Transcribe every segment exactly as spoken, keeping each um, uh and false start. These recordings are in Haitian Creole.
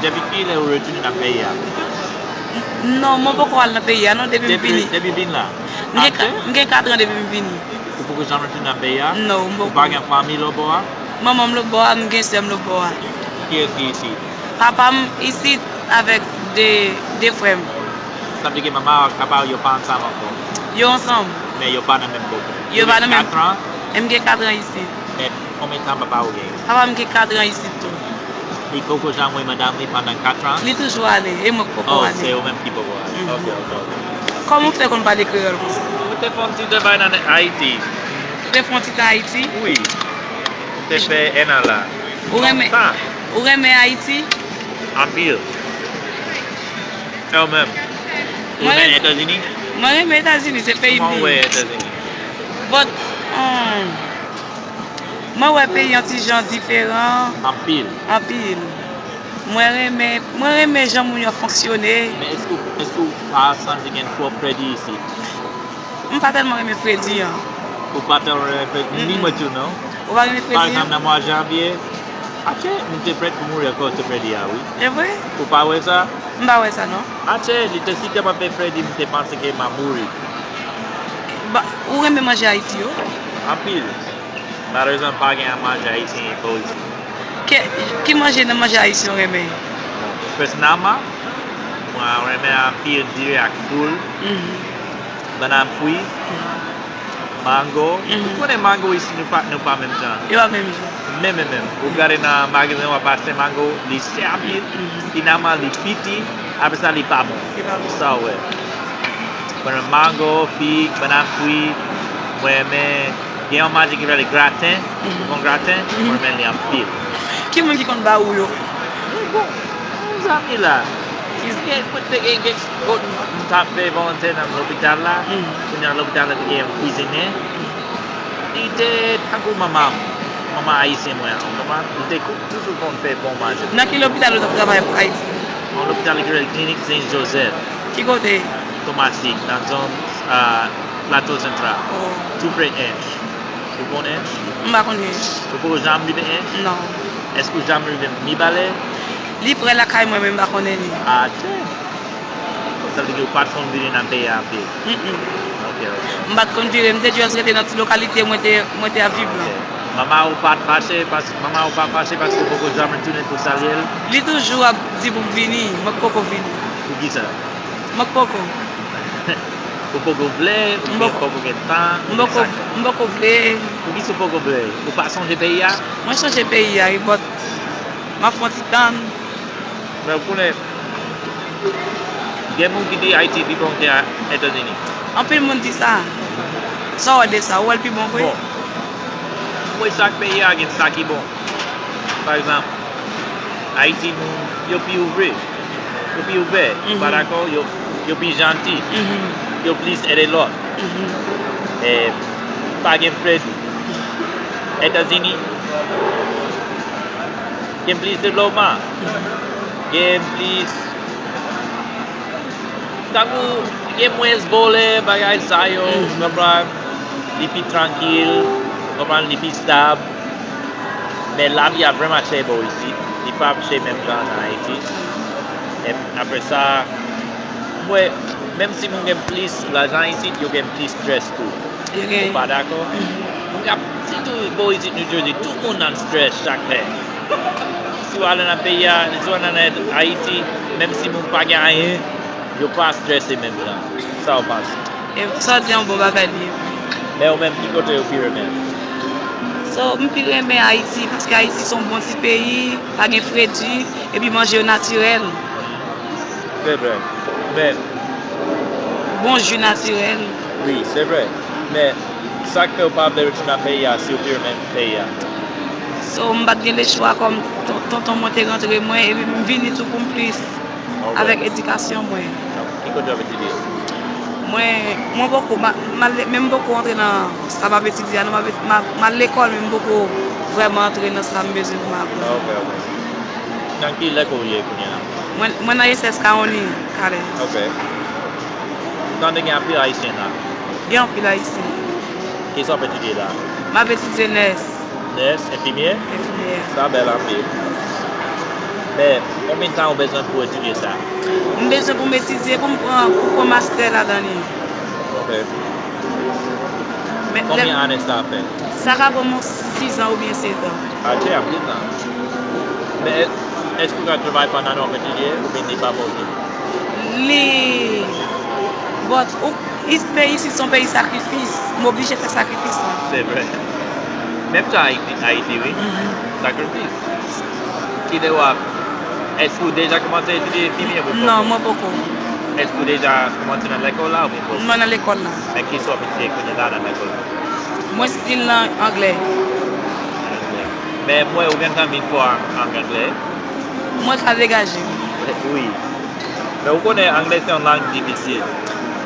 Depi kilè ou retounen nan peyi a? Non, mwen poko al nan peyi a non depi m vini. Depi vin la? M gen ka- m gen kat an depi m vini. Ou poko janm retounen nan peyi a? Non, m Ou poko. Pa gen fanmi lòtbò a? Manman m lòtbò a, m gen sè m lòtbò a. Kiyès ki isit? Papa m isit avèk de de frè m. Sa vle di ke manman ak papa w yo pa ansanm ankò? Yo ansanm. Men yo pa nan menm bòkò? Yo pa nan menm. Katran? E m gen katran isit. Men konbyen tan papa w gen? Papa m gen katran isit tou. Li poko janm wè madanm li pandan katran? Li toujou ale, e mwen k poko Oh, ale. Se ou menm ki poko ale. Mhm. Ok, ok, ok. Kòman w fè konn pale kreyòl konsa? Mwen te fè yon ti travay nan Ayiti. Ou te fè yon ti tan Ayiti? Wi. Mwen te fè en an la. Ou renmen, Sa, ou renmen Ayiti? Anpil. E ou menm? Ou Mwen renmen renmen- Etazini? Mwen renmen Etazini, se peyi m Kòman ou wè ye. Etazini? But, hmm, mwen wè peyi an ti jan diferan Anpil. anpil. Mwen renmen, mwen renmen jan moun yo fonksyone. Men èske, èske ou pa santi gen twòp fredi isit? M pa tèlman renmen fredi an. Ou pa tèlman renmen fredi? Ni Mm-mm. mwen tou non. Ou pa renmen Pa fredi egzanp, an? Nan mwa janvye, atchè, m te prèt pou mouri akoz de fredi a, wi. E vre? Ou pa wè sa? M pa wè sa non. Atchè, li te si tèlman fè fredi, m te panse ke m ap mouri. Ba, ou renmen manje Ayiti yo? Anpil. Malerezman, pa gen manje ayisyen bò isit. Ke, ki manje nan manje ayisyen ou renmen? Pèsonèlman, mwen renmen anpil diri ak poul, Mhm. bannann fri, mango. Mhm. Ou konnen mango isit nou pa, nou pa menm jan. Yo pa menm jan. Menm, menm, menm. Ou gade nan magazen, w ap achte mango, li chè anpil, Mhm. finalman li piti, apre sa li pa bon. Li pa bon. Sa w wè. Mwen renmen mango, fig, bannann fri, mwen renmen, gen yon manje ki rele graten, Mhm. ou konn graten? Mhm. Mwen renmen li anpil. Ki moun ki konn ba ou yo? Men bon, yon zanmi la. Li gen, mwen te gen, gen, kot m t ap fè volontè nan lopital la, Mhm. kounye a lopital la te gen yon kwizinè. Li te tankou manman m, manman ayisyen mwen an, ou konprann? Li te kou- toujou konn fè bon manje. Nan ki lopital ou t ap travay pou Ayiti? Yon lopital ki rele Klinik Sen Jozèf, Ki kote? Tomasik, nan zòn, ah, Plato Santral, Oh. tou pre Ench. Ou konn Ench? M pa konn Ench. Ou poko janm rive Ench? Non. Èske ou janm rive Mibalè? Li pre lakay mwen, men m pa konnen li. Atchè. Sa vle di ou pa t konn vini nan peyi a anpil? Mm-mm. Ok, ok. M pa t konn vire, m te just rete nan ti lokalite mwen te, mwen te ap viv lan. Manman ou pa t fache, pas, manman ou pa fache paske ou poko janm retounen pou salye l? Li toujou ap di pou m vini, mwen k poko vini. Poukisa? Mwen k poko. Ou poko vle, ou M bien poko- poko gen tan, M poko, m poko vle. Poukisa ou poko vle? Ou pa sonje peyi a? Mwen sonje peyi a, wi, but m ap fè yon ti tann. Men ou konnen, gen moun ki di Ayiti pi bon ke Etazini. Anpil moun di sa. Sa w wè de sa? Ou wè l pi bon vre? Bon, mwen chak peyi a gen sa ki bon. Pa egzanp, Ayiti moun, yo pi ouvri, yo pi ouvè, ou pa Mhm. dakò? Yo, yo pi janti, Mhm. yo plis ede lòt. Mhm. E pa gen fredi. Etazini gen plis devlopman, gen plis, tankou gen mwens vòlè, bagay sa yo, Mhm. konprann? Li pi trankil, konprann? Li pi stab. Men lavi a vrèman chè bò isit. Li pa chè menm jan an Ayiti. E apre sa, mwen, menm si moun gen plis lajan isit, yo gen plis strès tou. Ou pa dakò? Moun k ap, sitou bò isit New Jersey, tout moun nan strès chak lè. Si w ale nan peyi a, si w ale nan Ayiti, menm si moun pa gen anyen, yo pa strese menm jan. Sa w panse? E sa w di an bon bagay li ye. Men ou menm, ki kote ou pi renmen? So, m pi renmen Ayiti, paske Ayiti se yon bon ti peyi, pa gen fredi, epi manje yo natirèl. Se vre. Men, Bon ji natirèl. Wi, se vre. Men, sa k fè ou pa vle retounen nan peyi a si ou pi renmen peyi a? So, m pa t gen lechwa kòm ton- tonton mwen te rantre mwen, epi m vini tou pou m plis Ok. Avèk edikasyon mwen. Ki kote w ap etidye? Mwen, mwen poko, ma, ma, men m poko antre nan sa m ap etidye a, non, m ap et- ma, m al lekòl, men m poko vrèman antre nan sa m bezwen pou m aprann. Ok, ok. Nan ki lekòl ou ye kounye a? Mwen, mwen nan S S Kaoni, Kalè. Ok. Ou tande gen anpil Ayisyen la? Gen anpil Ayisyen. Kisa w ap etidye la? M ap etidye nès. Nès, enfimyè? Enfimyè. Sa bèl anpil. Men, konbyen tan ou bezwen pou etidye sa? M bezwen pou m etidye, pou m pran, pou pran mastè ladan li. Ok. Men, Konbyen ane sa fè? Sa ka pran mwen sizan oubyen setan. Ah, se anpil tan. Men, èske ou ka travay pandan w ap etidye, oubyen li pa posib? Li, but, ou, is-, peyi isit se yon peyi sakrifis. M oblije fè sakrifis lan. Se vre. Menm jan Ayiti, Ayiti, wi. Mhm. Sakrifis. Kilè w ap, èske ou deja kòmanse etidye fini oubyen poko? Non, mwen poko. Èske ou deja kòmanse nan lekòl la oubyen poko? Mwen nan lekòl la. Men kisa w ap etidye kounye la nan lekòl la? Mwen still nan anglè. Anglè. Men mwen, ou gen tan vin fò an, an anglè? Mwen ka degaje m. Wi. Men ou konnen anglè se yon lang difisil.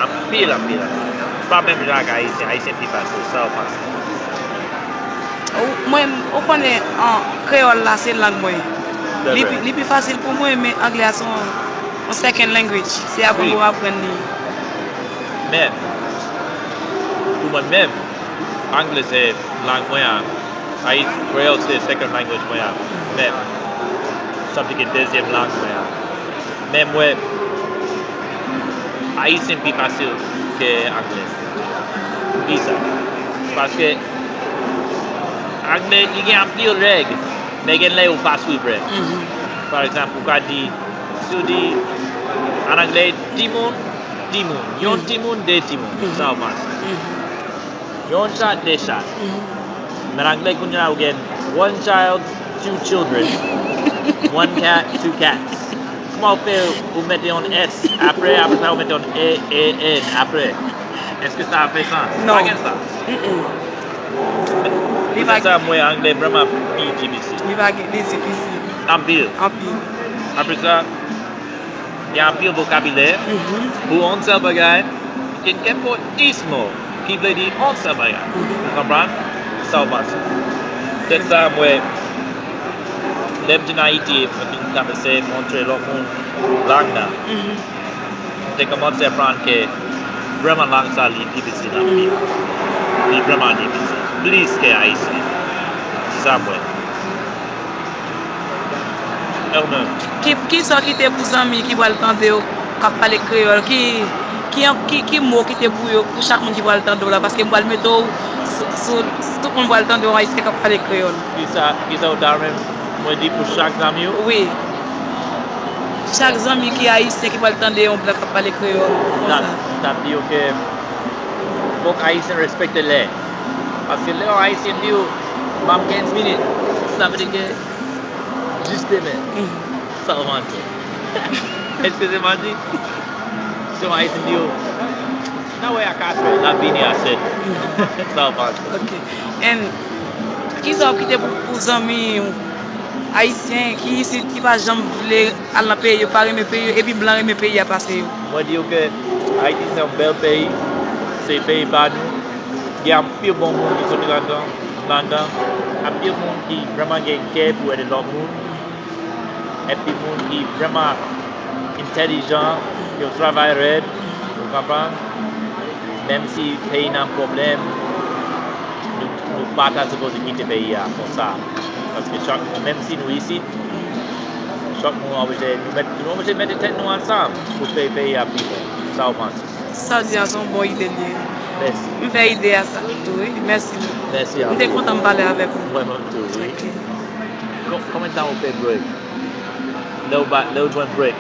Anpil, anpil, anpil. Se pa menm jan ak ayisyen. Ayisyen pi fasil. Sa ou panse? Ou, mwen, ou konnen, an, kreyòl la se lang mwen. Se Li vre. Pi, li pi fasil pou mwen, men anglè a se yon, yon second language. Se aprann Wi. Pou aprann li. Men, pou mwen menm, anglè se lang mwen an. Ayiti, kreyòl se second language mwen an. Men, sa vle di ke dezyèm lang mwen an. Men mwen, ayisyen pi fasil ke anglè. Poukisa? Paske anglè, li gen anpil règ, men gen lè yo pa swiv règ. Mhm. Pa egzanp, ou ka di, si w di, an anglè, timoun, timoun. Yon Mhm. timoun, de timoun. Mhm. Sa w panse? Mhm. Yon chat, de chat. Mhm. Nan anglè kounye a ou gen one child, two children, one cat, two cats. Kòman ou fè ou mete yon S apre, apre sa ou mete yon E, E, N apre? Èske sa ap fè sans? Non. Pa gen sans. Mm-mm. Li pa Poutèt sa, mwen anglè vrèman pi difisil. Li pa gen, li difisil. Anpil. Anpil. Apre sa, gen anpil vokabilè Mhm. pou yon sèl bagay, e kenpòt dis mo ki vle di yon sèl bagay. Mhm. Ou konprann? Sa w panse? Poutèt sa, mwen, lè m vin Ayiti, mwen vin kòmanse montre lòt moun lang nan. Mhm. Mwen te kòmanse aprann ke vrèman lang sa li difisil anpil. Li vrèman difisil. Plis ke ayisyen. Se sa m wè. Ou menm? Ki, ki sa w kite pou zanmi ki pral tande w k ap pale kreyòl? Ki, ki, ki, ki mo w kite pou yo, pou chak moun ki pral tande w la? Paske m pral mete w sou, sou, tout moun pral tande w, ayisyen k ap pale kreyòl. Ki sa, ki sa w ta renmen mwen di pou chak zanmi w? Wi. Chak zanmi ki ayisyen ki pral tande yon blan k ap pale kreyòl, M ta, konsa. M ta di yo ke fòk ayisyen respekte lè. Paske lè yon ayisyen di w, "Ban m kenz minit," sa vle di ke jis demen. Mhm. Sa w panse? Èske se manti? Si yon ayisyen di w, "N a wè a katrè, n a vini a sèt." Sa w panse? Ok. And ki sa w kite pou, pou zanmi w ayisyen ki isit, ki pa janm vle al nan peyi yo, pa renmen peyi yo, epi blan renmen peyi a pase yo? Mwen di yo ke Ayiti se yon bèl peyi, se peyi pa nou. Gen anpil bon moun ki soti ladan, ladan. Anpil moun ki vrèman gen kè pou ede lòt moun. Epi moun ki vrèman entèlijan, yo travay rèd, ou konprann? Menm si peyi nan pwoblèm, nou, nou pa ta sipoze kite peyi a konsa. Paske chak, menm si nou isit, chak moun oblije, nou mèt, nou oblije mete tèt nou ansanm pou fè peyi a pi bon. Sa w panse? Sa w di a se yon bon ide li ye. Mèsi. M fè ide a sa tou, wi. Mèsi. Mèsi a ou. M te kontan m pale avèk ou. Mwen menm tou, wi. Ok. Kon-, konbyen tan ou fè break? Lè ou ba, lè ou jwenn break,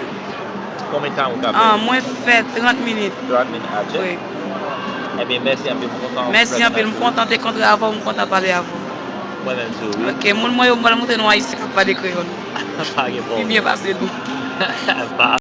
konbyen tan ou ka fè? Ah, mwen fè trant minit. Trant minit, ok. Break. Ebyen, mèsi anpil, m kontan. Mèsi anpil, m kontan te kontre avè w, m kontan pale avè w. Mwen menm tou, wi. Ok, moun mwen yo, m pral montre nou ayisyen k ap pale kreyòl. Pa gen pwoblèm. Li byen pase nou. Pa